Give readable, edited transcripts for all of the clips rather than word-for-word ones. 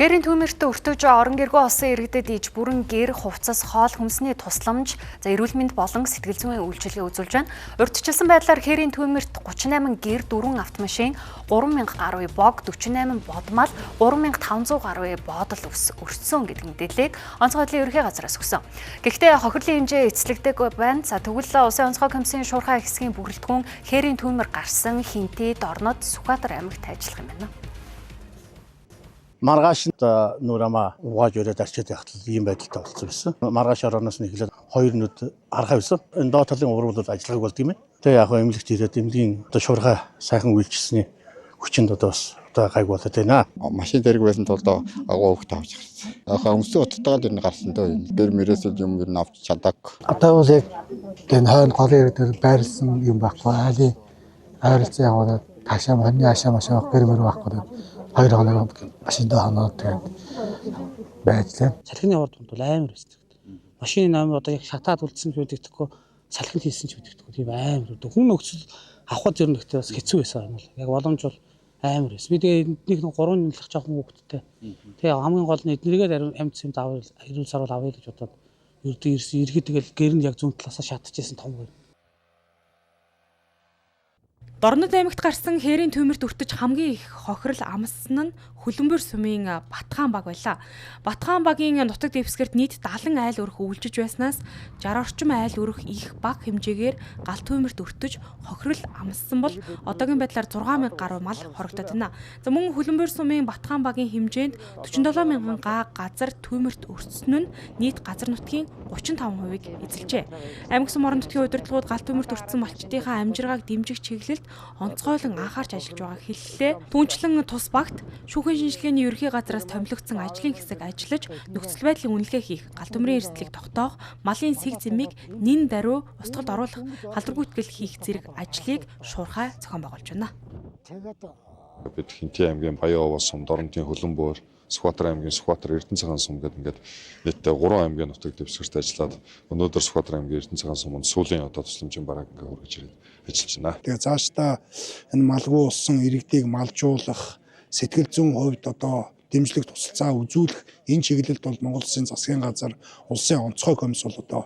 Хээрийн түүмэрт өртөж орон гэргүй олсон иргэдэд иж бүрэн гэр хувцас хоол хүнсний тусламж, за эрүүл мэнд болон сэтгэл зүйн үйлчилгээ үзүүлж байна. Урьдчилсан байдлаар хээрийн түүмэрт 38 гэр, 4 автомашин, 3000 гаруй бог, 48 бодмал, 3500 гаруй боодол ус өртсөн гэдэг мэдээллийг онцгой байдлын ерөнхий газраас өгсөн. Гэхдээ хохирлын хэмжээ эцлэгдээгүй байна. За тэгвэл Улсын онцгой комиссийн шуурхай хэсгийн бүрэлдэхүүн хээрийн түүмэр гарсан Хинти, Дорнод, Сүхбаатар аймагт ажиллах юм байна. Маргааш нүр амаа угааж өрөөд арчаад явахад ийм байдалтай болсон байсан. Маргааш орооноос нь эхлээд хоёр нүд архаа байсан. Энэ доод талын урвал бол ажиллагааг болд юм. Тэгээ яг хөө эмнэлэгт ирээд эмнэлгийн одоо шуурхай сайхан үйлчилсэний хүчинд одоо бас одоо гайг болоод байна. Машин зэрэг байсан тул агуу хөвгт авч гарсан. Яг өмсөн утгатайгаа л ер нь гарсан дөө. Гэр мөрөөс юм ер нь авч чадаагүй. Одоо бол яг энэ хойно голын ирэг дээр байрлсан юм байхгүй. Айлын ойролцоо яваад таашаа хоньны ашаа машаа гэр мөр байхгүй. 2 хоног машиндаа хоноод тэгээд байж лээ. Салхины хурд бол амар өсдөг. Машины номер одоо яг шатаад үлдсэн ч мэддэхгүй, салхинд хийсэн ч мэддэхгүй, тийм амар өдөг. Хүн нөхцөл авахд ер нь ихтэй бас хэцүү байсан юм бол. Яг боломж бол амар байсан. Би тэгээ эднийх нь 3 нэлэх жоохон хүүхэдтэй. Тэгээ хамгийн гол нь эднэрийгээ амьд сэм давал эрүүл саруул авъя гэж бодоод ердөө ирсэн. Ирэхэд тэгэл гэр нь яг зүүн талаасаа шатчихсэн том гэр. Дорнод аймагт гарсан хээрийн түүмэрт өртөж хамгийн их хохирол амссан нь Хөлбөмбөр сумын Батхан баг байлаа. Батхан багийн нутаг дэвсгэрт нийт 70 айл өрх өвлжиж байснаас 60 орчим айл өрх их баг хэмжээгээр гал түүмэрт өртөж хохирол амссан бол одоогийн байдлаар 6000 гаруй мал хорогдоод байна. За мөн Хөлбөмбөр сумын Батхан багийн хэмжээнд 47 мянган га газар түүмэрт өртсөн нь нийт газар нутгийн 35%-ийг эзэлжээ. Аймаг сум орон нутгийн удирдлагууд гал түүмэрт өртсөн малчдынхаа амжиргааг дэмжих чиглэлд онцгойлон анхаарч ажиллаж байгааг хэллээ. Түүнчлэн тус багт шүүхийн шинжилгээний ерөнхий газраас томилогдсон ажлын хэсэг ажиллаж нөхцөл байдлын үнэлгээ хийх, гал төмрийн эрсдлийг тогтоох, малын сэг зэмийг нэн даруй устгалд оруулах, халдвар гүйтгэл хийх зэрэг ажлыг шуурхай зохион байгуулж байна. Бид Хинти аймгийн Баян-Овоо сум, Дорнодын Хөлбөмбөр, Сүхбаатар аймгийн Сүхбаатар, Эрдэнэ цагаан сум гэдэг ингээд нийтдээ 3 аймгийн нутаг дэвсгэрт ажиллаад өнөөдөр Сүхбаатар аймгийн Эрдэнэ цагаан суманд сүүлийн одоо тусламжийн барааг ингээд хүргэж ирээд ажиллаж байна. Тэгээ цаашдаа энэ малгүй болсон иргэдийг малжуулах, сэтгэл зүйн хувьд одоо дэмжлэг тусалцаа үзүүлэх энэ чиглэлд бол Монгол Улсын засгийн газар, улсын онцгой комисс бол одоо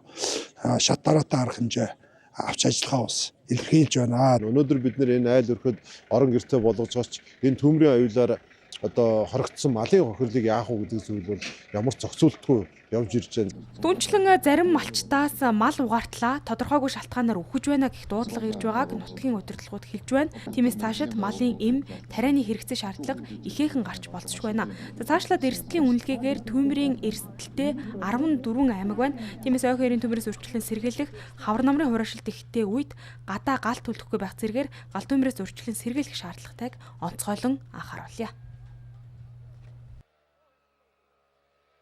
шат дараатай арга хэмжээ авч ажиллахаа бас илэрхийлж байна. Өнөөдөр бид нэр энэ айл өрхөд орон гэртээ болгож байгаач энэ төмрийн аюулаар одоо хорогдсон малын хохирлыг яах вэ гэдэг зүйл бол ямар зохицуултгүй явж ирж байна. Түүнчлэн зарим малчдаас мал угаартлаа тодорхойгүй шалтгаанаар үхэж байна гэх дуудлага ирж байгааг нутгийн удирдлагууд хэлж байна. Тиймээс цаашид малын эм, тарианы хэрэгцээ шаардлага ихээхэн гарч болцсохгүй байна. За цаашлаад эрсдлийн үнэлгээгээр түүмрийн эрсдэлтэй 14 аймаг байна. Тиймээс ой хоёрын төмрөөс урьдчилан сэргийлэх, хавар намрын хураашилт ихтэй үед гадаа гал түлхэхгүй байх зэрэгээр гал төмрөөс урьдчилан сэргийлэх шаардлагатайг онцгойлон анхааруулъя.